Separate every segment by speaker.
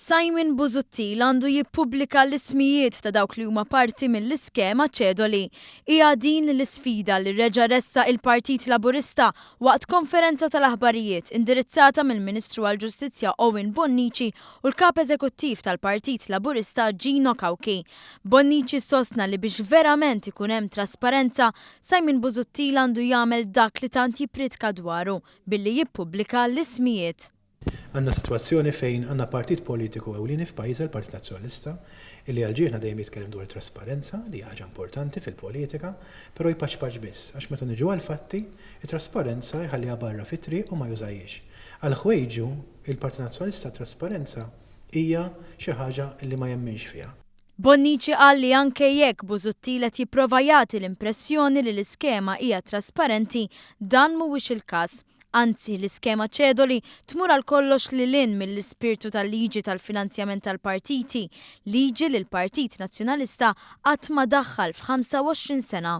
Speaker 1: Simon Busuttil għandu jippubblika l-ismijiet ta' dawk li huma parti mill-iskema ċedoli. Hija din l-isfida li reġa' ressaq il-Partit Laburista waqt konferenza tal-aħbarijiet indirizzata mill-Ministru għall-Ġustizzja Owen Bonnici u l-Kap Eżekuttiv tal-Partit Laburista Gino Cauchi. Bonnici sostna li biex verament ikun hemm trasparenza, Simon Busuttil għandu jagħmel dak li tant jippriedka dwaru, billi jippubblika l-ismijiet.
Speaker 2: Għandna sitwazzjoni fejn għandna partit politiku ewlieni f'pajjiżna, il-Partit Nazzjonalista, illi għal ġieħna dejjem jitkellem dwar it-trasparenza, li hija ħaġa importanti fil-politika, però jpaċpaċ biss, għax meta niġu għall-fatti, it-trasparenza jħalliha barra fit-triq u ma jużahiex. Għal ħwejġu, il-Partit Nazzjonalista t-trasparenza hija xi ħaġa li ma jemminx fiha.
Speaker 1: Bonnici qal li anke jekk Busuttil qed jipprova jagħti l-impressjoni li l-iskema hija trasparenti, dan mhuwiex il-każ. Anzi, l-iskema ċedoli tmur għal kollox lil hinn mill-ispirtu tal-liġi tal-finanzjament tal-partiti, liġi li l-Partit Nazzjonalista qatt ma daħħal f'25 sena.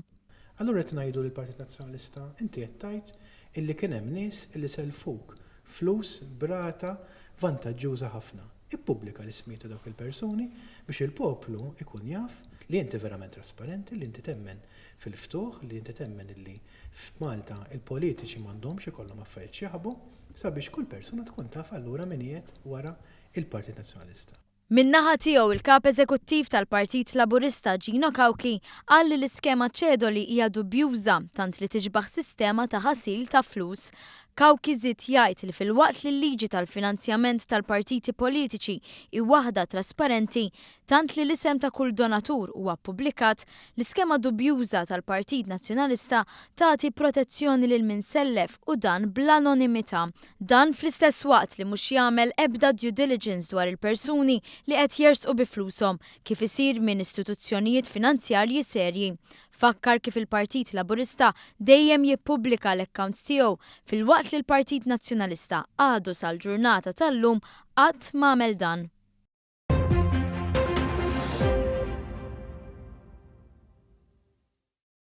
Speaker 2: Allura qed ngħidu lill-Partit Nazzjonalista, inti qed tgħid illi kien hemm nies illi sellfuk flus b'rata vantaġġuża ħafna. Ippubblika l-ismijiet ta' dawk il-persuni biex il-poplu jkun jaf li inti verament trasparenti, li inti temmen fil-ftuħ, li inti temmen illi F'Malta il-politiċi m'għandhomx ikollhom affarijiet x'jaħbu sabiex kull persuna tkun taf allura min qiegħed wara il-Partit Nazzjonalista.
Speaker 1: Min-naħa tiegħu il-Kap Eżekuttiv tal-Partit Laburista Gino Cauchi qal li l-iskema ċedoli hija dubjuża tant li tixbaħ sistema ta' ħasil ta' flus. Cauchi żied jgħid li filwaqt li l-liġi tal-finanzjament tal-partiti politiċi hi waħda trasparenti, tant li l-isem ta' kull donatur huwa ppubblikat, l-iskema dubjuża tal-Partit Nazzjonalista tagħti protezzjoni lil min sellef u dan bl-anonimità. Dan fl-istess waqt li mhux jagħmel ebda due diligence dwar il-persuni li qed jersqu bi flushom, kif isir minn istituzzjonijiet finanzjarji serji. Fakkar kif il-Partit Laburista dejjem jippubblika l-accounts tiegħu filwaqt li l-Partit Nazzjonalista għadu sal-ġurnata tal-lum qatt m'għamel dan.